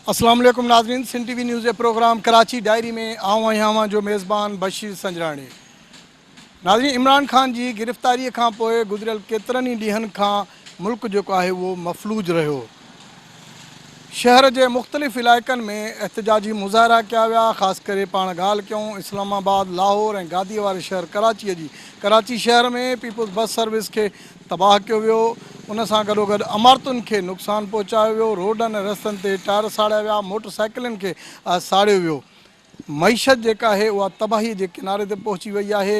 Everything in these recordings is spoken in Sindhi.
اسلام عليڪم ناظرين سنڌ ٽي وي نيوز جي پروگرام ڪراچي ڊائري ۾ آئون آهيان اوهان جو ميزبان بشير سنجراڻي ناظرين عمران خان جي گرفتاري کان پوء گذريل ڪيترن ئي ڏينهن کان ملڪ جيڪو آهي اهو مفلوج رهيو. شهر جي مختلف علائقن ۾ احتجاجي مظاهرا ڪيا ويا خاص ڪري پاڻ ڳالهه ڪيون اسلام آباد، لاهور ۽ گاديء واري شهر ڪراچيء جي. ڪراچي شهر ۾ پيپلز بس سروس کي تباهه ڪيو ويو ان سان گڏوگڏ عمارتن کي نقصان پهچايو ويو، روڊن ۽ رستن تي ٽائر ساڙيا ويا، موٽر سائيڪلن کي ساڙيو ويو. معيشت جيڪا آهي اها تباهي جي ڪناري تي پهچي وئي آهي،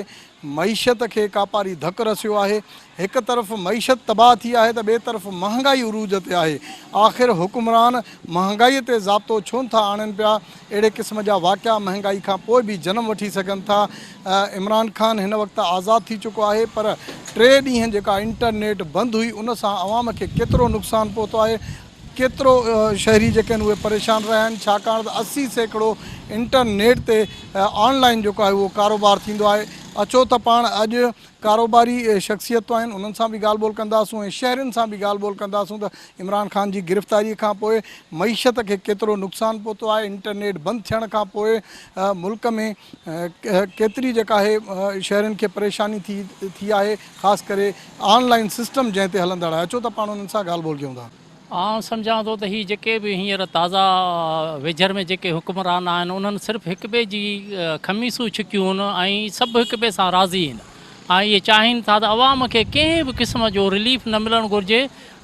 معيشت کي ڪاپاري ڌڪ رسيو آهي، هڪ طرف معيشت تباهه ٿي آهي ته ٻئي طرف مهانگائي عروج تي آهي، آخر حڪمران مهانگائي تي ضابطو ڇو نٿا آڻين پيا، اهڙي قسم جا واقعا مهانگائي کان پوء به جنم وٺي سگهن ٿا، عمران خان هن وقت آزاد ٿي چڪو آهي پر ٽي ڏينهن جيڪا انٽرنيٽ بند هئي ان سان عوام کي ڪيترو نقصان پهتو آهي، ڪيترو شهري جيڪي آهن اهي پريشان رهيا آهن ڇاڪاڻ ته 80% انٽرنيٽ تي آن لائن جيڪو آهي اهو ڪاروبار ٿيندو آهي اچو ته پاڻ اڄ ڪاروباري شخصيتون آهن انهن سان به ڳالهه ٻولهه ڪنداسون ۽ شهرين سان به ڳالهه ٻولهه ڪنداسون ته عمران خان جي گرفتاري کان پوء معيشت کي ڪيترو نقصان پهتو آهي انٽرنيٽ بند ٿيڻ کان پوء ملڪ ۾ ڪيتري جيڪا آهي شهرين کي پريشاني ٿي ٿي آهي خاص ڪري آن لائن سسٽم جنهن تي هلندڙ آهي اچو ته پاڻ انهن سان ڳالهه ٻولهه ڪيون ٿا. آئون سمجهان ٿو ته هي جيڪي به هينئر تازا ويجهر ۾ جيڪي حڪمران آهن انهن صرف هڪ ٻئي جي خميسون ڇڪيون آهن ۽ سڀ هڪ ٻئي سان راضي آهن ۽ اهي چاهين ٿا ته عوام کي ڪنهن به قسم جو رليف نه ملڻ گهرجي.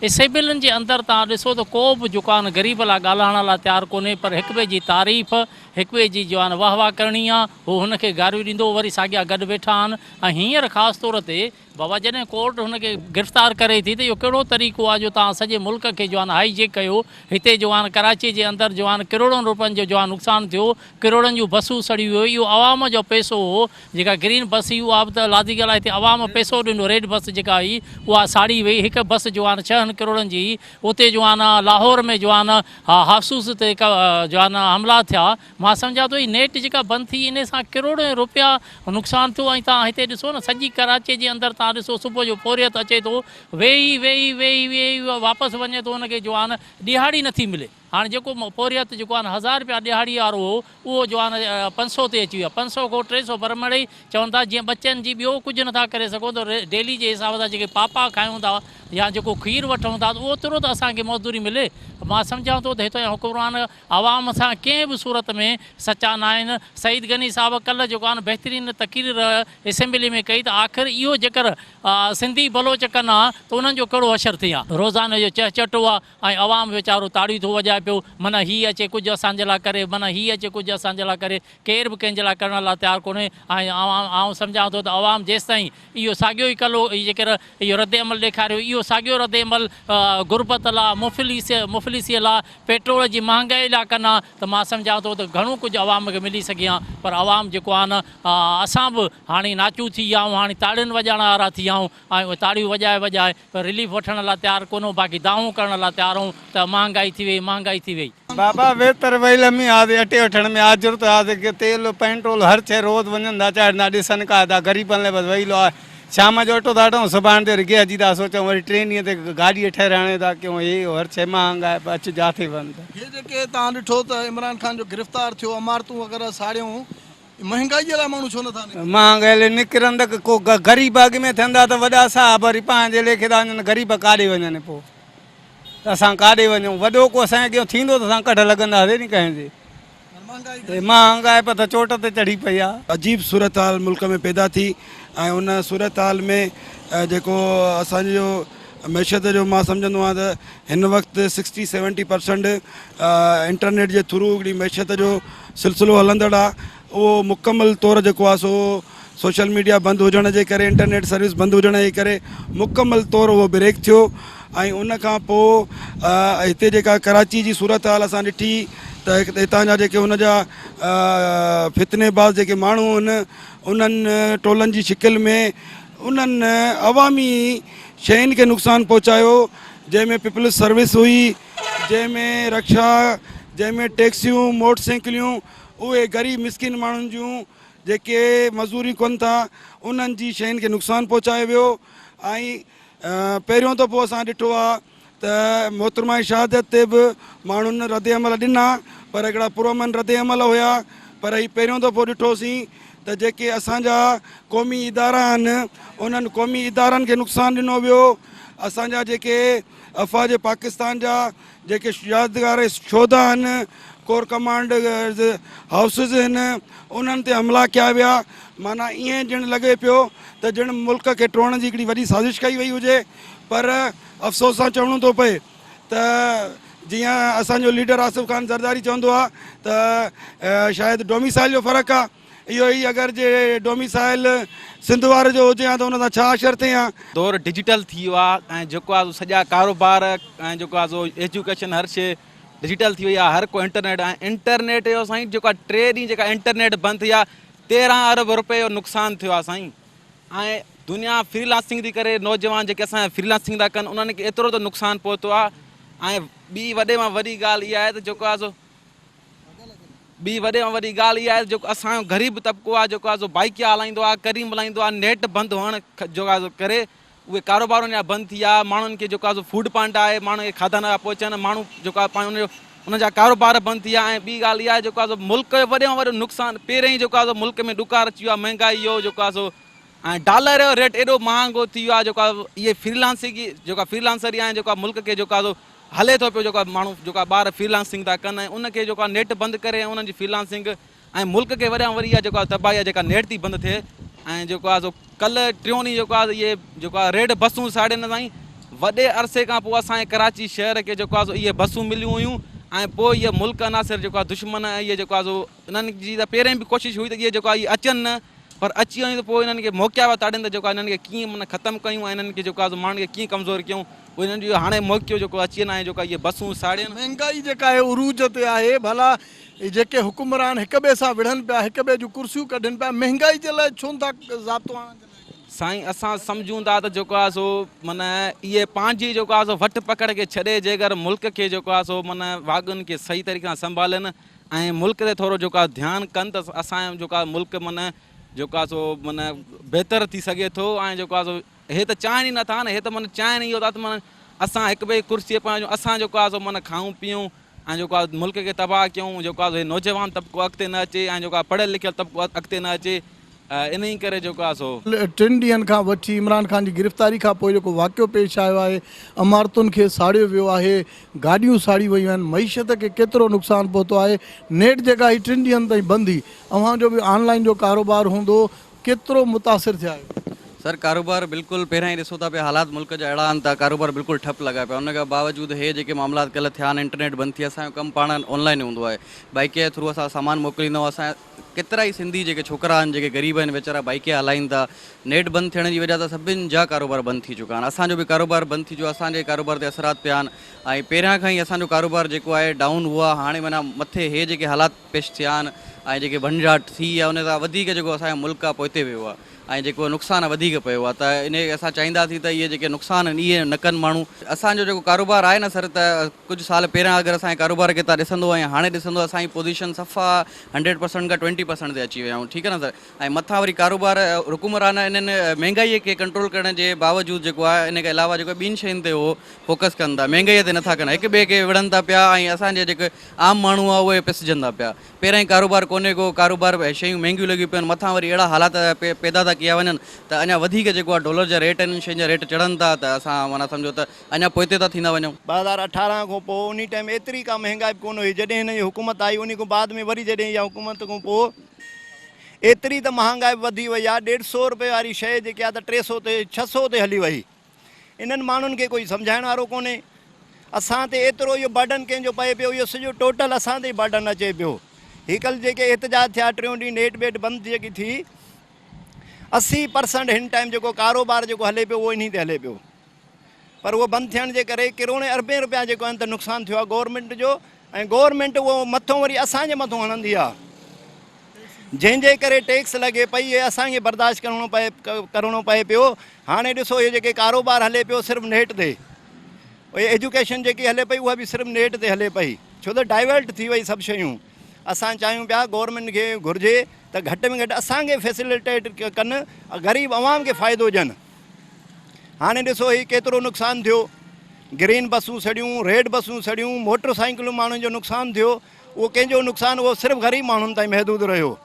اسيمبلين جي اندر توهان ڏسو ته ڪو به جيڪو آهي نه غريب لاء ڳالهائڻ لاء تيار ڪونهي پر هڪ ٻئي جي تعريف هڪ ٻئي جي جو آهي نه واهه واهه ڪرڻي آهي هو هن کي گاريون ڏيندو وري ساڳيا گڏ ويٺا آهن ۽ هينئر خاص طور تي بابا جڏهن ڪورٽ هن کي گرفتار ڪري ٿي ته اهو ڪهڙو طريقو آهي جو توهان سڄي ملڪ کي جو آهي نه هائي جيڪ ڪيو هتي جو آهي نه ڪراچي جي اندر جو آهي نه ڪروڙن روپين جو جو آهي نقصان ٿيو ڪروڙن جون بسون سڙي ويو اهو عوام جو پئسو هو جيڪا گرين بس هئي اها به ته لازمي ڳالهه آهي هتي عوام پئسو ڏنو ريڊ بس جيڪا هئي اها ساڙي وئي هڪ بس جو آهي نه ڇهن ڪروڙن جي هئي اتي جو آهي نه لاهور ۾ جو آهي نه هافسوس تي جو آهي نه حملا ٿيا مان سمجهان ٿو هي نيٽ جيڪا بند ٿي انهي سان ڪروڙين روپيا نقصان ٿيو ۽ توهان هتي ڏسو نه سڄي ڪراچي جي اندر توهان ڏسو صبح جو پورهيت اچي ٿو ويهي ويهي ويهي ويهي واپس وڃي ٿو ان کي جو آهي نه ڏهاڙي نٿي ملي هاڻي جيڪو پورهيت جيڪو آهي نه هزار روپيا ڏهاڙي وارو هو اهو جو آهي نه 500 تي اچي ويو آهي 500 کان 300 پر مڙئي چون ٿا جيئن ٻچن جي ٻيو ڪجهه نٿا ڪري سگهون ته ڊيلي جي حساب سان جيڪي پاپا کايون ٿا يا جيڪو کير وٺون ٿا ته اوترو ته اسان کي مزدوري ملي مان سمجهان ٿو ته هتان جا حڪمران عوام سان ڪنهن به صورت ۾ سچا ناهن. سعيد غني صاحب ڪلهه جيڪو آهي نه بهترين تقرير اسيمبلي ۾ ڪئي ته آخر اهو جيڪر سنڌي بلوچ ڪن ها ته انهن جو ڪهڙو حشر ٿئي ها. روزاني جو چهچٽو آ ۽ عوام ويچارو تاڙيون ٿو وڄائي پيو معنيٰ هي اچي ڪجهه اسان جي لاء ڪري معنيٰ هي اچي ڪجهه اسان جي لاء ڪري ڪير به ڪنهن جي لاء ڪرڻ لاء تيار ڪونهي ۽ آئون سمجهان ٿو ته عوام جيستائين اهو ساڳيو ئي ڪلهو ئي جيڪر اهو رد عمل ڏيکاريو، اهو ساڳيو رد عمل غربت لا، مفلسيء لا، پيٽرول جي مهانگائي لا ڪن ها ته مان سمجهان ٿو ته گهڻو ڪجهه عوام کي ملي سگهي ها پر عوام جيڪو آهي نه اسان به هاڻي ناچو ٿي ويا آهيون هاڻي تاڙين وڄائڻ وارا ٿي ويا آهيون ۽ اهي تاڙيون وڄائي وڄائي پر رليف وٺڻ لا تيار ڪونهون باقي دانهون ڪرڻ لا تيار آهيون ته مهانگائي ٿي وئي مهانگائي ٿي وئي. بابا ويتر ويل ۾ آزي اٽي وٺڻ ۾ آجر ته آزي ڪي تيل پينٽرول هر شي روز وڃن ٿا چاڙهن ٿا ڏسن ڪا ٿا غريبن لاء بس ويلو آهي شام جو اٽو ٿا وٺون سڀاڻي تي وري گيهه جي ٿا سوچون وري ٽئين ڏينهن تي گاڏي ٺهرائڻ ٿا ڪيون هي هو هر شي مهانگ آهي اچ جاٿي وڃ ته. هي جيڪي توهان ڏٺو ته عمران خان جو گرفتار ٿيو عمارتون وغيره ساڙيون مهنگائي جي لاء ماڻهو ڇو نٿا نڪرن؟ مهانگائي لاء نڪرن ته ڪو غريب اڳ ۾ ٿيندا ته وڏا صاحب وري پنهنجي ليکي ٿا وڃن غريب ڪاڏي وڃن پوء ته اسان ڪاڏي وڃون وڏو ڪو اسان جي اڳيان ٿيندو ته اسان ڪڍ لڳنداسين ني ڪنهن جي مهانگائي به ته چوٽ تي چڙهي پئي آ. عجيب صورتحال ملڪ ۾ پيدا ٿي ۽ ان صورتحال ۾ جيڪو اسان جو معيشت جو مان سمجهندو آهيان ته هن وقت سڪسٽي سيونٽي پرسنٽ انٽرنيٽ جي ٿرو هڪڙي معيشت جو سلسلو هلندڙ آهي اهو مڪمل طور جيڪو آهي سو سوشل ميڊيا بند هجڻ جي ڪري انٽرنيٽ سروس بند هجڻ جي ڪري مڪمل طور اهو بريڪ ٿيو ۽ ان کان پوء هتي جيڪا ڪراچي جي صورتحال اسان ڏٺي ته هتان جا جيڪي هن جا فتني باز جيڪي ماڻهو آهن انهن ٽولن جي شڪل ۾ انهن عوامي شين کي نقصان پهچايو جنهن ۾ پيپلز سروس هئي جنهن ۾ رڪشا جنهن ۾ ٽيڪسيون، موٽر سائيڪليون اهي غريب مسڪين ماڻهن جون جيڪي مزوري ڪن ٿا انهن جي شين کي نقصان پهچايو ويو ۽ پهريون دفعو اسان ڏٺو آهي ته محترمه جي شهادت تي به ماڻهن رد عمل ڏنا پر هڪڙا پرامن رد عمل هيا پر هي پهريون دفعو ڏٺوسين ته جيڪي اسان جا قومي ادارا آهن انهن قومي ادارن کي نقصان ڏنو ويو اسان جا جيڪي افواج پاڪستان جا جيڪي يادگار شهدا آهن ڪور ڪمانڊرز هائوسز آهن انهن تي حملا ڪيا ويا معنيٰ ائين ڄڻ لڳي پيو ته ڄڻ ملڪ کي ٽوڙڻ جي هڪڙي وڏي سازش ڪئي وئي هجي پر افسوس سان چوڻو ٿو پئي ته جيئن اسان جو ليڊر آصف خان زرداري چوندو آهي ته شايد ڊوميسائل جو فرق آهي اهو ئي اگر جي ڊوميسائل سنڌ واري جو هجي ها ته ان سان ڇا حشر ٿئي ها. دور ڊجيٽل ٿي ويو آهي ۽ جيڪو آهي سو سڄا ڪاروبار ۽ جيڪو آهي سو ايجوڪيشن هر شي ڊجيٽل ٿي وئي آهي هر ڪو انٽرنيٽ ۽ انٽرنيٽ جو سائين جيڪو آهي ٽي ڏينهن جيڪا انٽرنيٽ بند ٿي آهي 13 ارب روپيه جو نقصان ٿيو آهي سائين ۽ دنيا فري لانسنگ ٿي ڪري نوجوان جيڪي اسان جا فري لانسنگ ٿا ڪن انهن کي ايترو ته نقصان پهتو آهي ۽ ٻي وڏي مان وڏي ڳالهه اها آهي ته جيڪو آهي سو ٻي وڏي ۾ وڏي ڳالهه اها آهي ته جيڪو اسان جو غريب طبقو آهي جيڪو آهي سو بائيڪيا هلائيندو آهي ڪريم هلائيندو آهي نيٽ بند هئڻ جو آهي سو ڪري اهي ڪاروبار ان جا بند ٿي ويا ماڻهن کي جيڪو آهي سو فوڊ پوائنٽ آهي ماڻهن کي کاڌا نٿا پهچن ماڻهو جيڪو آهي پنهنجو ان جو ان جا ڪاروبار بند ٿي ويا ۽ ٻي ڳالهه اها آهي جيڪو آهي سو ملڪ جو وڏي ۾ وڏو نقصان پهرين ئي جيڪو آهي سو ملڪ ۾ ڏڪار اچي ويو آهي مهنگائي جو جيڪو آهي سو ۽ ڊالر جو ريٽ ايڏو مهانگو ٿي ويو آهي جيڪو آهي اهي فري لانسنگ جيڪو فري لانسر ئي آهن جيڪو آهي ملڪ کي جيڪو آهي سو هلي ٿو پيو جيڪو ماڻهو جيڪا ٻار فري لانسنگ ٿا ڪن ۽ ان کي جيڪو آهي نيٽ بند ڪري ۽ انهن جي فري لانسنگ ۽ ملڪ کي وڏي ۾ وڏي اها جيڪو آهي تباهي آهي جيڪا نيٽ ٿي بند ٿئي ۽ جيڪو آهي سو ڪلهه ٽيون ڏينهن جيڪو آهي اهي جيڪو آهي ريڊ بسون ساڙين سائين وڏي عرصي کان پوء اسان جي ڪراچي شهر کي جيڪو آهي سو اهي بسون مليون هيون ۽ پوء اهي ملڪ عناصر جيڪو آهي دشمن ۽ اهي جيڪو آهي سو انهن جي ته پهرين به ڪوشش هئي ته اهي جيڪو آهي اهي اچن نه پر اچي وڃي ته پوء انهن کي موقعا پيا تاڙين ته جيڪو آهي انهن کي ڪيئن معنيٰ ختم ڪيون ۽ انهن کي جيڪو آهي سو ماڻهن کي ڪيئن ڪمزور ڪيون پوء انهن جو هاڻي موقعو جيڪو اچي ويو آهي جيڪو اهي بسون ساڙين. مهنگائي جيڪا آهي عروج تي آهي ڀلا جيڪي حڪمران هڪ ٻئي سان وڙهن پيا هڪ ٻئي جون ڪرسيون ڪڍن پيا مهنگائي جي لاء ڇو نٿا ضابطو آڻڻ جي لاء ڪن. سائين اسان سمجهون ٿا ته جيڪو آهي سو معنيٰ اهي پنهنجي جيڪو آهي سو وٺ پڪڙ کي ڇڏي جيڪر ملڪ کي جيڪو آهي سو معنيٰ واڳن کي صحيح طريقي سان سنڀالين ۽ ملڪ تي ٿورو جيڪو آهي ڌيان ڪن ته اسان جو جيڪو آهي ملڪ معنيٰ جيڪو آهي سو معنيٰ بهتر ٿي سگهي ٿو ۽ جيڪو آهي سو هي ته چاهين ئي نٿا نه هي ته معنيٰ چاهين اهو ٿا ته معنيٰ اسان هڪ ٻئي ڪرسي پويان وڃون اسان جيڪو آهي سو معنيٰ کائون پيئون ۽ جيڪو آهي ملڪ کي تباهه ڪيون جيڪو آهي سو هي نوجوان طبقو اڳتي نه اچي ۽ جيڪو آهي پڙهيل لکيل طبقو اڳتي نه اچي انهي ڪري جيڪو آهي سو. ٽن ڏينهن کان وٺي عمران خان جي گرفتاري کان پوء جيڪو واقعو پيش آيو آهي، عمارتن کي ساڙيو ويو آهي، گاڏيون ساڙيون ويون آهن، معيشت کي ڪيترو نقصان پهتو آهي، نيٽ جيڪا هي ٽن ڏينهن تائين بند هئي، اوهان جو به آن لائين جو ڪاروبار هوندو، ڪيترو متاثر ٿيا آهيو؟ سر ڪاروبار بلڪل پهريان ئي ڏسو ٿا پيا حالات ملڪ جا اهڙا آهن ته ڪاروبار بلڪل ٺپ لڳا پيا ان کان باوجود هي جيڪي معاملات ڪلهه ٿيا آهن انٽرنيٽ بند ٿي اسان جو ڪم پاڻ آن لائين هوندو آهي بائيڪ جي ٿرو اسان سامان موڪليندا آهيون اسان ڪيترا ئي سنڌي جيڪي ڇوڪرا آهن جيڪي غريب آهن ويچارا بائيڪيا هلائين ٿا نيٽ بند ٿيڻ جي وجه سان سڀن جا ڪاروبار بند ٿي چڪا آهن اسان جو به ڪاروبار بند ٿي چڪو آهي اسان جي ڪاروبار تي اثرات پيا آهن ۽ پهريان کان ئي اسان جو ڪاروبار جيڪو آهي ڊائون هو آهي هاڻي معنيٰ مٿي هي جيڪي حالات پيش ٿيا آهن ۽ جيڪي ڀنڊاٽ ٿي آهي ان سان وڌيڪ جيڪو اسان جو ملڪ آهي پوئتي ويو آهي ۽ جيڪو نقصان وڌيڪ پيو آهي ته انهي کي اسان چاهينداسين ته اهي جيڪي نقصان آهن اهي نه ڪن ماڻهو. اسان جو جيڪو ڪاروبار آهي نه سر ته ڪجهه سال پهريان اگر اسان جي ڪاروبار کي توهان ڏسندو ۽ هاڻي ڏسندو اسان جي پوزيشن صفا هنڊريڊ پرسنٽ کان ٽوئنٽي پرسنٽ تي اچي ويا آهيون ٺيڪ آهي نه سر ۽ مٿان وري ڪاروبار حڪمران انهن مهنگائي کي ڪنٽرول ڪرڻ جي باوجود جيڪو آهي ان کان علاوه جيڪو ٻين شين تي هو فوڪس ڪن ٿا مهنگائي تي نٿا ڪن هڪ ٻئي کي وڙهن ٿا پيا ۽ اسان جي جيڪي عام ماڻهو آهي اهي پسجن ٿا پيا پهريان ئي ڪاروبار ڪونهي ڪو، ڪاروبار شيون مهنگيون لڳيون پيون آهن، مٿان وري اهڙا حالات پيدا ٿا ڪيا وڃن ته اڃا وڌيڪ جيڪو آهي ڊالر جا ريٽ انهن شين جا ريٽ چڙهن ٿا ته اسان معنيٰ سمجهو ته اڃا پوئتي ٿا ٿيندا وڃون. 2018 کان پوء انهي ٽائيم ايتري ڪا مهنگائي به ڪونه هئي جڏهن هن جي حڪومت آئي انهي کان بعد ۾ وري جڏهن اها حڪومت کان پوء ايتري ته مهانگائي به وڌي وئي آهي ڏيڍ سو روپئي واري شيء جيڪي آهي ته ٽي سو تي ڇهه سو تي هلي وئي. انهن ماڻهن کي ڪوئي سمجهائڻ وارو ڪونهي. اسان تي ايترو اهو برڊن ڪنهن جو پئي پيو اهو سڄو ٽوٽل اسان تي ئي برڊن اچي پيو. هي ڪلهه جيڪي احتجاج ٿيا ٽيون ڏينهن نيٽ ٻيٽ بند جيڪي ٿي 80 پرسنٽ هن ٽائيم جيڪو ڪاروبار جيڪو هلي پيو اهو انهي تي هلي پيو پر اهو بند ٿيڻ جي ڪري ڪروڙين اربين روپيا جيڪو آهن ته نقصان ٿيو آهي گورنمينٽ جو ۽ گورنمينٽ اهو مٿو وري اسان جي مٿو هڻندي آهي. جنهن جي ڪري ٽيڪس لڳي پئي اهي اسان کي برداشت ڪرڻو پئي ڪرڻو پئي پيو هاڻي ڏسو اهي جيڪي ڪاروبار هلي پيو صرف نيٽ تي اهي ايجوڪيشن جيڪي هلي پئي اها به صرف نيٽ تي هلي پئي. ڇو ته ڊائيورٽ ٿي وئي سڀ شيون. اسان چاهيون پيا گورنمينٽ کي گهرجي ته گهٽ ۾ گهٽ اسان کي فيسليٽيٽ ڪن غريب عوام کي فائدو ڏين. هاڻي ڏسو هي ڪيترو نقصان ٿيو گرين بسون سڙيون ريڊ بسون سڙيون موٽر سائيڪلون ماڻهن جو نقصان ٿيو اهو ڪنهن جو نقصان اهو صرف غريب ماڻهن تائين محدود رهيو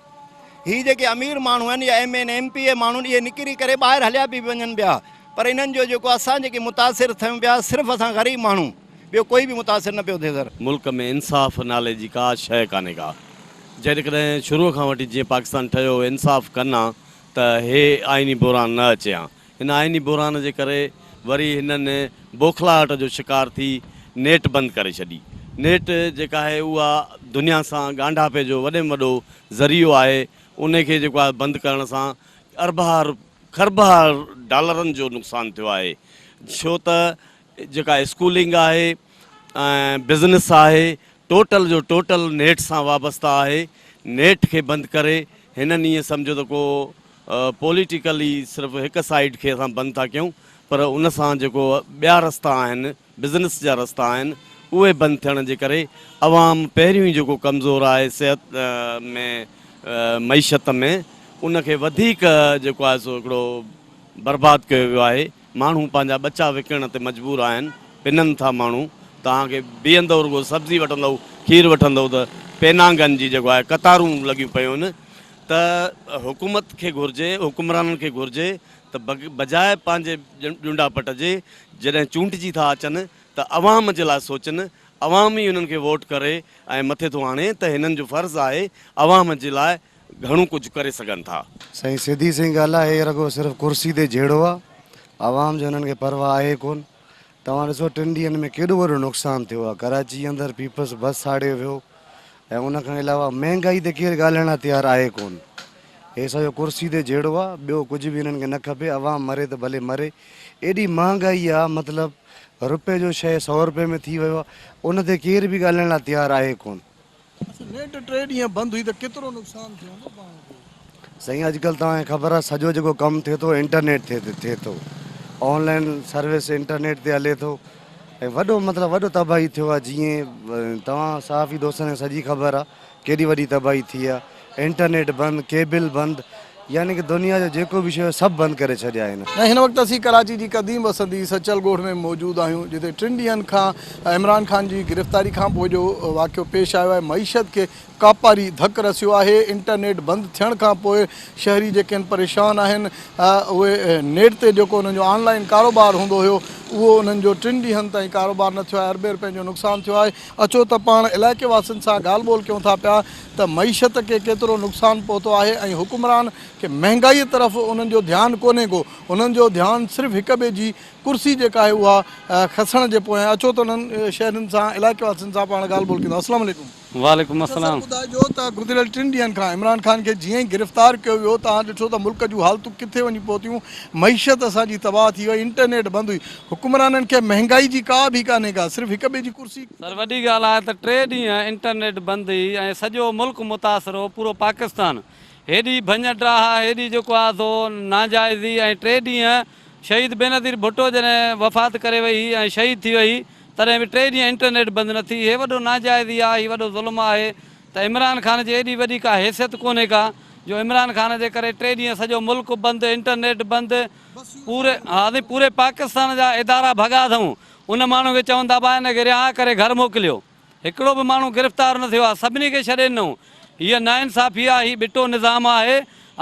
هي جيڪي امير ماڻهو آهن يا ايم اين ايم پي اي ماڻهو اهي نڪري ڪري ٻاهر هليا به وڃن پيا پر انهن جو جيڪو اسان جيڪي متاثر ٿيون پيا صرف اسان غريب ماڻهو ٻيو ڪوئي به متاثر نه پيو ٿئي سر. ملڪ ۾ انصاف نالي جي ڪا شيء ڪانهي ڪا. جيڪڏهن شروع کان وٺي جيئن پاڪستان ٺهيو هو انصاف ڪن ها ته هي آئيني بحران نه اچي ها. هن آئيني بحران جي ڪري وري هنن بوکلاهٽ جو شڪار ٿي نيٽ بند ڪري ڇڏي. نيٽ جيڪا آهي اها دنيا سان ڳانڍاپي جو وڏي ۾ وڏو ذريعو آهي ان کي جيڪو آهي بند ڪرڻ سان اربها کربها ڊالرن جو نقصان ٿيو آهي ڇو ته جيڪا اسڪولنگ آهي ۽ بزنس آهي ٽوٽل جو ٽوٽل نيٽ سان وابسته آهي نيٽ کي بند ڪري هنن ائين سمجهو ته ڪو پوليٽيڪلي صرف هڪ سائيڊ کي اسان بند ٿا ڪيون پر ان سان جيڪو ٻيا رستا آهن بزنس جا رستا آهن اهي بند ٿيڻ جي ڪري عوام پهريون ئي جيڪو ڪمزور آهي صحت ۾ معيشت ۾ ان کي وڌيڪ جيڪو آهي سو هڪڙو برباد ڪيو ويو آهي. ماڻهو پنهنجا ٻچا وڪڻڻ تي مجبور آهن، پنن ٿا ماڻهو، توهان کي بيهندؤ رڳو سبزي وٺندؤ، کير وٺندؤ ته پينانگن جي جيڪو آهي قطارون لڳيون پيون آهن ته حڪومت کي گهرجي، حڪمرانن کي گهرجي ته بجاء پنهنجي ڄنڊا پٽ جي جڏهن چونڊجي ٿا اچن ته عوام جي لاء سوچن، عوام ئي انهن کي ووٽ ڪري ۽ مٿي ٿو آڻي ته هنن جو فرض آهي عوام جي لاء گهڻو ڪجهه ڪري سگهن ٿا. سائين سڌي سئين ڳالهه آهي هي رڳو صرف ڪرسي تي جهيڙو آ عوام جو هنن کي پرواهه آهي ڪون توهان ڏسو ٽن ڏينهن ۾ ڪيڏو وڏو نقصان ٿيو آ ڪراچي اندر پيپلز بس ساڙيو ويو ۽ ان کان علاوه مهنگائي تي ڪير ڳالهائڻ لاء تيار آهي ڪون هي سڄو ڪرسي تي جهيڙو آ ٻيو ڪجهه به هنن کي نه کپي عوام مري ته ڀلي مري ايڏي مهنگائي آ مطلب رپئي جو شئي سئو رپئي ۾ ٿي ويو آ ان تي ڪير به ڳالهائڻ لاء تيار آهي ڪون. اڇا نيٽ ٽي ڏينهن بند هئي ته ڪيترو نقصان ٿيو هوندو پاڻ کي. سائين اڄڪلھ توهان کي خبر آ سڄو جيڪو ڪم ٿئي ٿو انٽرنيٽ تي ٿئي ٿو آن لائين سروس انٽرنيٽ تي هلي ٿو ۽ وڏو مطلب وڏو تباهي ٿيو آ جيئن توهان صحافي دوستن کي سڄي خبر آ ڪيڏي وڏي تباهي ٿي آ انٽرنيٽ بند ڪيبل بند يعني ڪه دنيا جو جيڪو به شيء سڀ بند ڪري ڇڏيا آهن. ۽ هن وقت اسين ڪراچي جي قديم وسندي سچل ڳوٺ ۾ موجود آهيون جتي ٽن ڏينهن کان عمران خان جي گرفتاري کان پوء جو واقعو پيش آيو آهي معيشت کي ڪاپاري ڌڪ رسيو آهي انٽرنيٽ بند ٿيڻ کان پوء شهري جيڪي آهن پريشان آهن اهي نيٽ تي جيڪو انهن جو آن لائين ڪاروبار هوندو هيو اهو انهن جو ٽن ڏينهن تائين ڪاروبار نه ٿيو آهي اربين رپين جو نقصان ٿيو آهي اچو ته پاڻ علائقي واسين سان ڳالهه ٻولهه ڪيون ٿا پيا ته معيشت کي ڪيترو نقصان پهتو آهي ۽ حڪمران کي مهنگائي طرف انهن جو ڌيان ڪونهي ڪو انهن جو ڌيان صرف هڪ ٻئي جي ڪرسي جيڪا آهي اها کسڻ جي پويان اچو ته انهن شهرين سان علائقي واسين سان پاڻ ڳالهه ٻولهه ڪنداسين السلام عليڪم. وعليڪم اچا سر السلام. ٻڌائجو ته گذريل ٽن ڏينهن کان عمران خان کي جيئن ئي گرفتار ڪيو ويو توهان ڏٺو ته ملڪ جون حالتون ڪٿي وڃي پهتيون معيشت اسان جي تباهه ٿي وئي انٽرنيٽ بند هئي حڪمرانن کي مهنگائي جي ڪا به ڪانهي ڪا صرف هڪ ٻئي جي ڪرسي سر وڏي ڳالهه آهي ته ٽي ڏينهن انٽرنيٽ بند هئي ۽ سڄو ملڪ متاثر هو پورو پاڪستان هيڏي ڀڃ ڊاهه هيڏي جيڪو آهي سو ناجائزي ۽ ٽي ڏينهن شهيد بينظير ڀٽو جڏهن وفات ڪري وئي هئي ۽ شهيد ٿي وئي تڏهن به ٽي ڏينهن انٽرنيٽ بند نه ٿي هي وڏو ناجائزي آهي هي وڏو ظلم آهي ته عمران خان جي ايڏي وڏي ڪا حيثيت ڪونهي ڪا جو عمران خان جي ڪري ٽي ڏينهن سڄو ملڪ بند انٽرنيٽ بند پوري ها پوري پاڪستان جا ادارا ڀڳا اٿئون ان ماڻهو کي چون ٿا ڀاء هن کي رها ڪري گهر موڪليو. هڪڙو به ماڻهو گرفتار نه ٿيو آهي، سڀني کي ڇڏي ڏنائون. هيء ناانصافي آهي، هي ٻٽو نظام آهي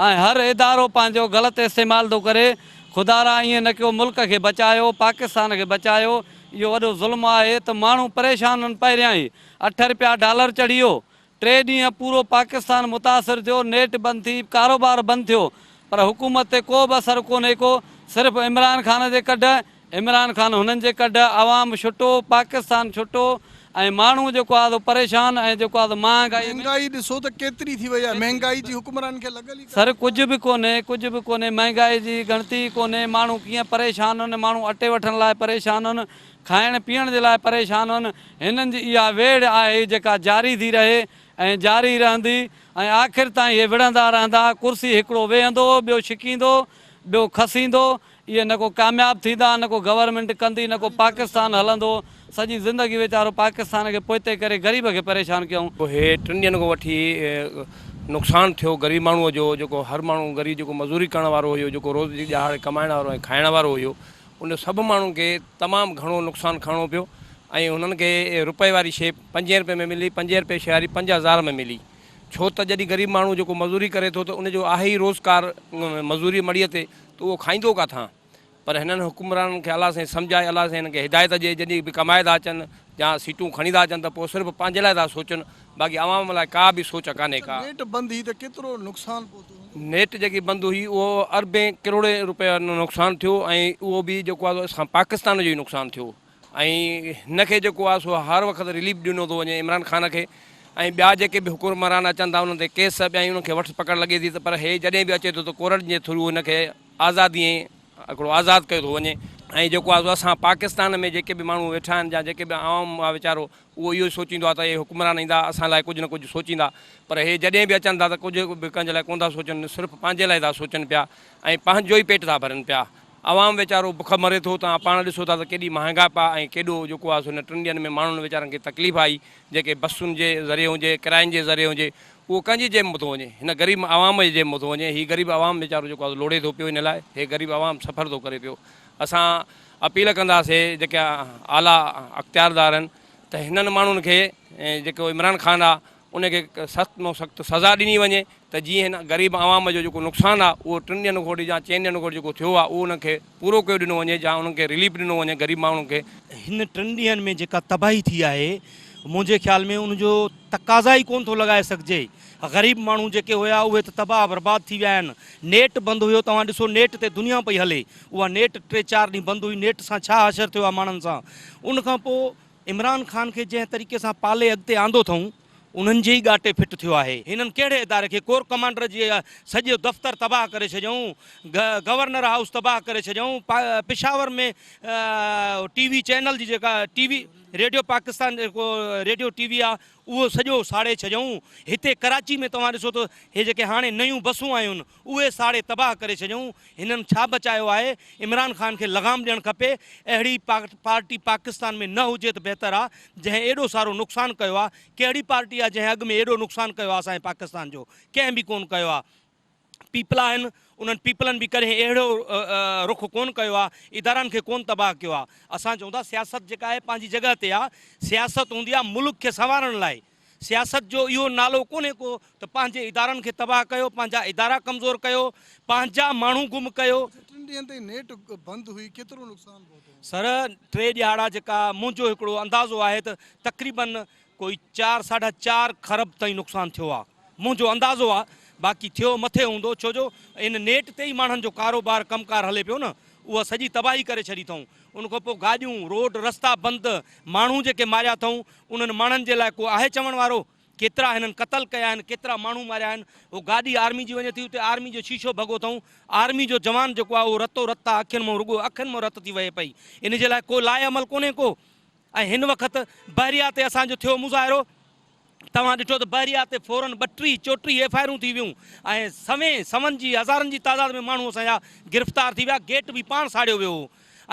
۽ هر ادارو پنهنجو غلط استعمال ٿو ڪري. خدارا ائين نه ڪيو، ملڪ کي بچايو، پاڪستان کي بچايو. اهو وڏو ظلم آهي ته ماڻهو پريشان آهن پهريان ئي اٺ رپيا ڊالر چڙهي ويو، ٽي ڏينهن پورو پاڪستان متاثر ٿيو، نيٽ بند ٿي، ڪاروبار بند ٿيو پر حڪومت تي ڪو به اثر ڪونهي ڪو، صرف عمران خان جي ڪڍ، عمران خان هنن جي ڪڍ، عوام ڇٽو، پاڪستان ڇٽو ۽ ماڻهو جيڪو آهي سو پريشان ۽ جيڪو آهي سو مهانگائي ۾. مهنگائي ڏسو ته ڪيتري ٿي وئي آهي، مهنگائي جي حڪمرانن کي لڳل ئي ڪانهي. سر ڪجهه به ڪونهي، ڪجهه به ڪونهي، مهنگائي جي ڳڻتي ئي ڪونهي، ماڻهو ڪيئن پريشان آهن، ماڻهو اٽي وٺڻ لاء پريشان آهن، کائڻ پيئڻ جي لاء پريشان آهن، هنن جي اها ويڙهه آهي جيڪا جاري ٿي رهي ۽ جاري رهندي ۽ آخر تائين اهي وڙهندا رهندا، ڪرسي هڪڙو ويهندو، ٻيو ڇڪيندو، ٻيو کسيندو، اهي نه ڪو ڪامياب ٿيندا، نه ڪو گورنمينٽ ڪندي، نه ڪو پاڪستان هلندو، سڄي زندگي ويچارو پاڪستان کي پوئتي ڪري غريب کي پريشان ڪيائون. هي ٽن ڏينهن کان وٺي نقصان ٿيو غريب ماڻهوء جو جيڪو هر ماڻهو غريب جيڪو مزوري ڪرڻ وارو هيو جيڪو روز جي ڏهاڙي ڪمائڻ وارو ۽ کائڻ وارو هيو ان سڀ ماڻهن کي تمام گهڻو نقصان کڻڻو پيو ۽ هنن کي رپئي واري شيء پنجين رپئي ۾ ملي پنجين رپئي شيء واري 5000 ۾ ملي ڇو ته جڏهن غريب ماڻهو جيڪو مزوري ڪري ٿو ته ان جو آهي ئي روزگار مزوري مڙهيء تي ته اهو کائيندو ڪاٿان؟ پر هنن حڪمرانن کي الله سائين سمجهائي الله سائين هنن کي هدايت ڏئي جڏهن به ڪمائي ٿا اچن يا سيٽون کڻي ٿا اچن ته پوء صرف پنهنجي لاء ٿا سوچن باقي عوام لاء ڪا به سوچ ڪانهي ڪا. نيٽ بند هئي ته ڪيترو نقصان پهتو هوندو؟ نيٽ جيڪي بند هئي اهو اربين ڪروڙين روپين جو نقصان ٿيو ۽ اهو به جيڪو آهي سو اسان پاڪستان جو ئي نقصان ٿيو ۽ هن کي جيڪو آهي سو هر وقت رليف ڏنو ٿو وڃي عمران خان کي ۽ ٻيا جيڪي به حڪمران اچن ٿا انهن تي ڪيس ۽ انهن کي وٺ پڪڙ لڳي ٿي ته پر هي جڏهن به اچي ٿو ته ڪورٽ جي ٿرو هن کي آزادي ۽ هڪڙو آزاد ڪيو ٿو وڃي ۽ جيڪو آهي سو اسان پاڪستان ۾ جيڪي به ماڻهو ويٺا آهن يا جيڪي به عوام آهي ويچارو اهو اهو ئي سوچيندو آهي ته اهي حڪمران ايندا اسان لاء ڪجهه نه ڪجهه سوچيندا پر اهي جڏهن به اچن ٿا ته ڪجهه به ڪنهن جي لاء ڪونه ٿا سوچن صرف پنهنجي لاء ٿا سوچن پيا ۽ پنهنجو ئي پيٽ ٿا ڀرن پيا عوام ويچارو بک مري ٿو توهان پاڻ ڏسو ٿا ته ڪيڏي مهانگائپ آهي ۽ ڪيڏو جيڪو آهي سو هن ٽن ڏينهن ۾ ماڻهن ويچارن کي تڪليف آئي جيڪي بسن جي ذريعي هجي ڪراين جي ذريعي هجي اهو ڪنهن جي جيب مان ٿو وڃي؟ هن غريب عوام جي جيب مان ٿو وڃي. هي غريب عوام ويچارو جيڪو آهي لوڙي ٿو پيو ان لاء هي غريب عوام سفر ٿو ڪري پيو. اسان اپيل ڪنداسي جيڪي اعليٰ اختياردار آهن ته هنن ماڻهن کي جيڪو عمران خان آهي ان کي سخت ۾ سخت سزا ڏني وڃي ته جيئن هن غريب عوام جو جيڪو نقصان آهي اهو ٽن ڏينهن کان وٺي يا چئن ڏينهن کان وٺي جيڪو ٿيو آهي اهو انهن کي پورو ڪيو ڏنو وڃي يا انهن کي رليف ڏنو وڃي غريب ماڻهن کي. هن ٽن ڏينهن ۾ جيڪا تباهي ٿي آهي منهنجي خيال ۾ ان جو تقاضا ئي ڪونه ٿو لڳائي سگهجي. غريب ماڻهو جيڪي هيا اهي ته تباهه برباد ٿي ويا آهن. نيٽ بند هيو توهان ڏسو نيٽ تي دنيا پئي هلي اها نيٽ ٽي چار ڏينهن بند هئي نيٽ سان ڇا حشر ٿيو آهي ماڻهن سان. ان کان پوء عمران خان کي جنهن طريقي سان پالي اڳتي آندو اٿئون انهن جي ئي ڳاٽي ڦٽ ٿيو آهي. هنن ڪهڙي اداري کي ڪور ڪمانڊر جي سڄو دفتر تباهه ڪري ڇڏيائون، گورنر هائوس تباهه ڪري ڇڏيائون، پشاور ۾ ٽي وي چينل جي جيڪا ٽي وي ريڊيو پاڪستان جيڪو ريڊيو ٽي وي آ اهو سڄو ساڙي ڇڏيائون، هتي ڪراچي ۾ توهان ڏسو ته هي جيڪي هاڻي نيون بسون آيون اهي ساڙي تباهه ڪري ڇڏيائون، هنن ڇا بچايو آهي، عمران خان کي لغام ڏيڻ کپي، اهڙي پارٽي پاڪستان ۾ نه هجي ته بهتر آ، جنهن ايڏو سارو نقصان ڪيو آ، ڪهڙي پارٽي آ جنهن اڳ ۾ ايڏو نقصان ڪيو آ اسان جي پاڪستان جو، ڪنهن به ڪونه ڪيو آ. پيپلا آهن انهن پيپلن به ڪڏهن اهڙو رخ ڪونه ڪيو آهي، ادارن کي ڪونه تباهه ڪيو آهي. اسان چئون ٿا سياست جيڪا آهي پنهنجي جڳهه تي آهي، سياست هوندي آهي ملڪ کي سنوارڻ لاء، سياست جو اهو نالو ڪونهي ڪو ته پنهنجي ادارن کي تباهه ڪيو، پنهنجا ادارا ڪمزور ڪيو، پنهنجا ماڻهو گم ڪيو. اڇا ٽن ڏينهن تائين نيٽ بند هئي ڪيترو نقصان پهتو هوندو؟ سر ٽي ڏهاڙا جيڪا منهنجو هڪڙو اندازو آهي ته تقريبن ڪوئي چار ساڍا چار کرب تائين نقصان ٿيو آ منهنجو اندازو آ باقي ٿيو مٿي هوندو ڇو جو ان نيٽ تي ئي ماڻهن جو ڪاروبار ڪم ڪار هلي پيو نه اها سڄي تباهي ڪري ڇڏي اٿئون ان کان پوء گاڏيون روڊ رستا بند ماڻهو جيڪي ماريا اٿئون انهن ماڻهن جي لاء ڪو آهي چوڻ وارو ڪيترا هنن قتل ڪيا آهن ڪيترا ماڻهو ماريا آهن هو گاڏي آرمي جي وڃي ٿي اتي آرمي جو شيشو ڀڳو اٿئون آرمي جو جوان جيڪو آ اهو رتو رت آ اکين مان رڳو اکين مان رت ٿي وهي پئي ان جي لاء ڪو لاء عمل ڪونهي ڪو ۽ هن وقت بحريا تي اسان جو ٿيو مظاهرو توهان ڏٺو ته بحريا تي فورن ٻٽيهه چوٽيهه ايف I آرون ٿي ويون ۽ سوين سون جي هزارن جي تعداد ۾ ماڻهو اسان جا گرفتار ٿي ويا گيٽ به پاڻ ساڙيو ويو هو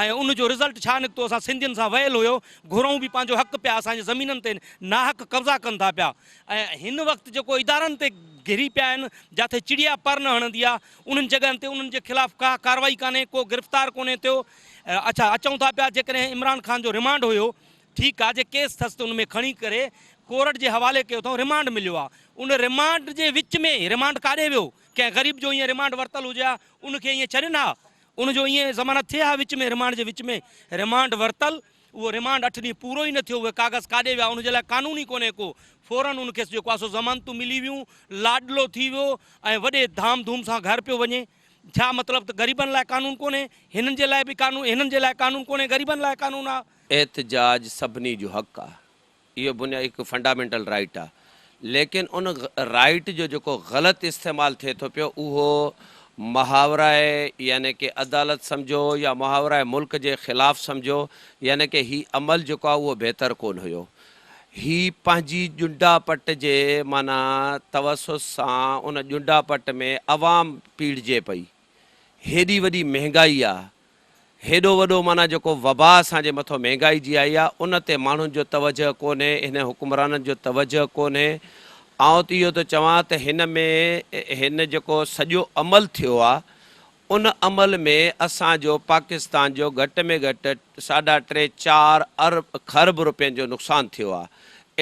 ۽ ان جو رزلٽ ڇا نڪتو اسان سنڌين سان ويل هيو گهرئون به پنهنجو حق پيا اسان جي زمينن تي ناحق قبضا ڪن ٿا پيا ۽ هن وقت جيڪو ادارن تي گهري پيا آهن جاٿي چڙيا پر نه هڻندي آهي انهن جڳهن تي انهن جي خلاف ڪا ڪارروائي ڪانهي ڪو گرفتار ڪونهي ٿيو اڇا اچون ٿا پيا جيڪڏهن عمران خان جو رمانڊ هيو ٺيڪ آ جي ڪيس ٿس ته ان ۾ کڻي ڪري ڪورٽ جي حوالي ڪيو اٿئون رمانڊ مليو آ ان رمانڊ جي وچ ۾ رمانڊ ڪاڏي ويو ڪنهن غريب جو ائين رمانڊ ورتل هجي ها ان کي ائين ڇڏين ها ان جو ائين ضمانت ٿئي ها وچ ۾ رمانڊ جي وچ ۾ رمانڊ ورتل اهو رمانڊ اٺ ڏينهن پورو ئي نه ٿيو اهي ڪاغذ ڪاڏي ويا ان جي لاء قانون ئي ڪونهي ڪو فورن ان کي جيڪو آ سو ضمانتون ملي ويون لاڏلو ٿي ويو ۽ وڏي ڌام ڌوم سان گهر پيو وڃي ڇا مطلب ته غريبن لاء قانون ڪونهي؟ هنن جي لاء به قانون هنن جي لاء قانون ڪونهي غريبن لاء قانون آ؟ احتجاج سڀني جو حق آ، اهو بنيادي هڪ فنڊامينٽل رائيٽ آ، ليڪن ان رائيٽ جو جيڪو غلط استعمال ٿئي ٿو پيو اهو محاوره يعني ڪي عدالت سمجهو يا محاوره ملڪ جي خلاف سمجهو يعني ڪي هي عمل جيڪو آ اهو بهتر ڪونه هيو. هي پنهنجي ڄنڊا پٽ جي معنيٰ توسط سان ان ڄنڊا پٽ ۾ عوام پيڙجي پئي. هيڏي وڏي مهنگائي آ. هيڏو وڏو معنيٰ جيڪو وبا اسان جي مٿو مهنگائي جي آئي آ ان تي ماڻهن جو توجهه ڪونهي هن حڪمرانن جو توجهه ڪونهي آئون ته اهو ٿو چوان ته هن ۾ هن جيڪو سڄو عمل ٿيو آ ان عمل ۾ اسان جو پاڪستان جو گهٽ ۾ گهٽ ساڍا ٽي چار ارب کرب روپين جو نقصان ٿيو آ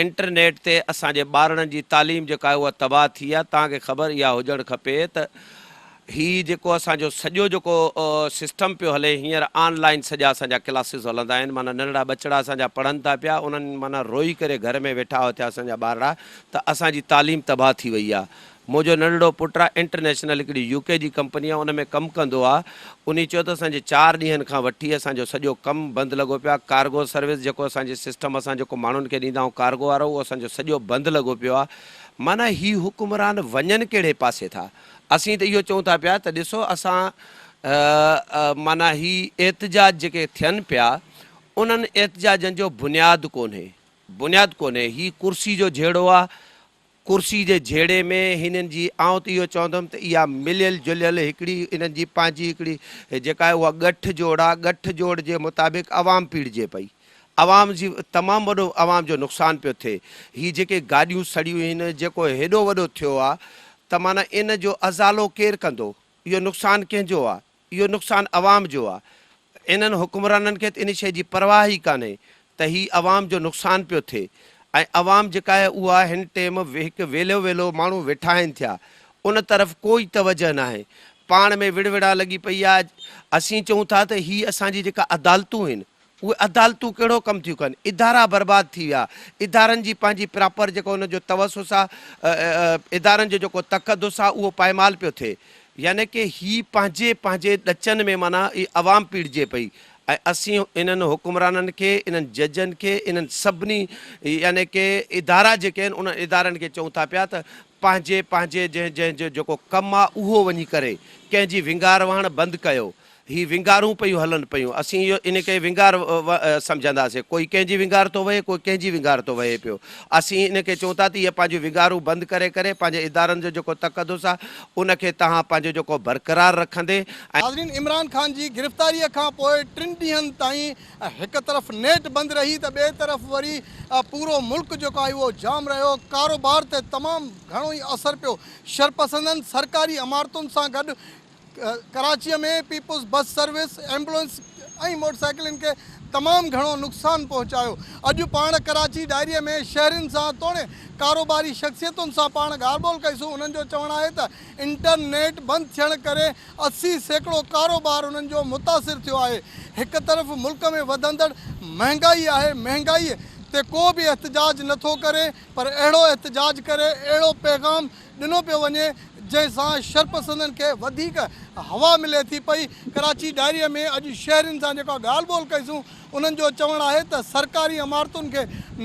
انٽرنيٽ تي اسان جي ٻارڙن جي تعليم جيڪا آهي اها تباهه ٿي آهي توهان کي خبر اها هجڻ کپي ته هي جيڪو اسان جو سڄو جيڪو سسٽم پيو هلي هينئر آن لائين سڄا اسان جا ڪلاسز هلندا آهن معنيٰ ننڍڙا ٻچڙا اسان جا پڙهن ٿا پيا انهن معنيٰ روئي ڪري گهر ۾ ويٺا هئا ٿيا اسان جا ٻارڙا ته اسان جي تعليم تباهه ٿي وئي آهي منهنجو ننڍڙو پٽ آ انٽرنيشنل هڪڙي يو ڪي جي ڪمپني آ ان ۾ ڪم ڪندو آ انهي چيو ته اسان جي چار ڏينهن کان وٺي اسان جو سڄو ڪم بند لڳو پيو آ ڪارگو سروس جيڪو اسان جي سسٽم اسان جيڪو ماڻهن کي ڏيندا آهيون ڪارگو وارو اهو اسان جو سڄو بند لڳو پيو آ معنيٰ هي حڪمران وڃن ڪهڙي پاسي ٿا اسين ته اهو چئون ٿا پيا ته ڏسو اسان معنيٰ هي احتجاج جيڪي ٿين پيا انهن احتجاجن جو بنياد ڪونهي بنياد ڪونهي هي ڪرسي جو جهيڙو آ ڪرسي جي جهيڙي ۾ هنن جي آئون ته اهو چوندم ته اها مليل جليل هڪڙي انهن جي پنهنجي هڪڙي جيڪا آهي اها ڳٺ جوڙ آ، ڳٺ جوڙ جي مطابق عوام پيڙجي پئي. عوام جي تمام وڏو عوام جو نقصان پيو ٿئي. هي جيڪي گاڏيون سڙيون هن جيڪو هيڏو وڏو ٿيو آ ته معنيٰ ان جو ازالو ڪير ڪندو؟ اهو نقصان ڪنهن جو آ؟ اهو نقصان عوام جو آ. انهن حڪمرانن کي ته ان شيء جي پرواهه ئي ڪانهي ته هي عوام جو نقصان پيو ٿئي ۽ عوام جيڪا آهي اها هن ٽيم هڪ ويلو ويلو ماڻهو ويٺا آهن ٿيا ان طرف ڪوئي توجهه ناهي پاڻ ۾ وڙ وڙان لڳي پئي آ اسين چئون ٿا ته هي اسان جي جيڪا عدالتون آهن اهي عدالتون ڪهڙو ڪم ٿيون ڪن؟ ادارا برباد ٿي ويا، ادارن جي پنهنجي پراپر جيڪو ان جو توسس آ، ادارن جو جيڪو تقدس آ اهو پائمال پيو ٿئي. يعني ڪه هي پنهنجي پنهنجي ڏچن ۾ معنيٰ عوام پيڙجي پئي ۽ اسين انهن حڪمرانن کي، انهن ججن کي، انهن سڀني يعني ڪه ادارا جيڪي آهن انهن ادارن کي چئون ٿا پيا ته پنهنجي پنهنجي جنهن جنهن جو جيڪو ڪم آ اهو وڃي ڪري، ڪنهن جي ونگار وهڻ بند ڪيو. هي ونگارون پيون هلن پيون. اسين اهو ان کي ونگار سمجهنداسين. ڪوئي ڪنهن جي ونگار ٿو وهي، ڪوئي ڪنهن جي ونگار ٿو وهي پيو. اسين ان کي چئون ٿا ته اهي پنهنجون ونگارون بند ڪري ڪري پنهنجي ادارن جو جيڪو تقدس آهي ان کي توهان پنهنجو جيڪو برقرار رکندي ۽. ناظرين عمران خان جي گرفتاري کان پوء ٽن ڏينهن تائين هڪ طرف نيٽ بند رهي ته ٻئي طرف وري پورو ملڪ جيڪو آهي اهو جام رهيو، ڪاروبار تي تمام گهڻو ئي اثر پيو، شرپسندن سرڪاري عمارتن سان گڏ ڪراچيء ۾ پيپلز بس سروس، ايمبولينس ۽ موٽرسائيڪلن کي تمام گهڻو نقصان پهچايو. اڄ پاڻ ڪراچي ڊائريء ۾ شهرين سان توڻي ڪاروباري شخصيتن سان پاڻ ڳالهه ٻولهه ڪئيسون انهن جو چوڻ آهي ته انٽرنيٽ بند ٿيڻ ڪري 80% ڪاروبار انهن جو متاثر ٿيو آهي. هڪ طرف ملڪ ۾ وڌندڙ مهنگائي آهي مهنگائي تي ڪو به احتجاج نٿو ڪري پر اهڙو احتجاج ڪري اهڙو پيغام ڏنو پيو وڃي جنهن سان شرپسندن کي وڌيڪ هوا ملي ٿي پئي، ڪراچي ڊائريء ۾ اڄ شهرين سان جيڪا ڳالهه ٻولهه ڪئيسون انهن جو چوڻ آهي ته سرڪاري عمارتن کي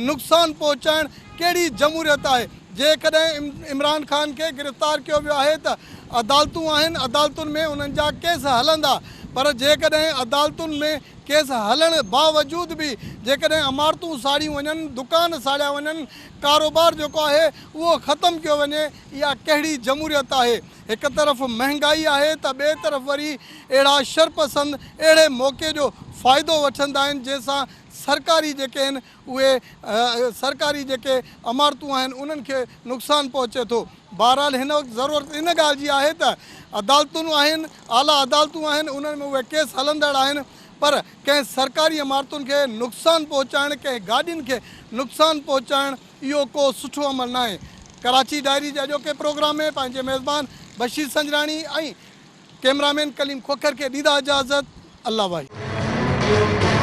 نقصان پهچائڻ ڪهڙي جمهوريت آهي، جيڪڏهن عمران خان کي گرفتار ڪيو ويو آهي ته عدالتون آهن عدالتن ۾ انهن جا ڪيس هلندا پر جيڪڏهن عدالتن ۾ ڪيس هلڻ باوجود به جيڪڏهن عمارتون ساڙيون وڃن، دڪان ساڙيا وڃن، ڪاروبار جيڪو آهي اهو ختم ڪيو وڃي، اها ڪهڙي جمهوريت آهي؟ هڪ طرف مهنگائي آهي ته ٻئي طرف وري اهڙا شرپسند اهڙي موقعي جو فائدو وٺندا آهن جنهن سان سرڪاري جيڪي آهن اهي سرڪاري جيڪي عمارتون آهن انهن کي نقصان پهچي ٿو. بهرحال هن وقت ضرورت ان ڳالهه جي آهي ته عدالتون آهن، اعليٰ عدالتون آهن انهن ۾ اهي ڪيس هلندڙ آهن پر ڪنهن سرڪاري عمارتن کي نقصان پهچائڻ، ڪنهن گاڏين کي نقصان پهچائڻ اهو ڪو سٺو عمل ناهي. ڪراچي ڊائري جي اڄوڪي پروگرام ۾ پنهنجي ميزبان بشير سنجراڻي ۽ ڪئميرامين ڪليم کوکر کي ڏيندا اجازت الله واهي.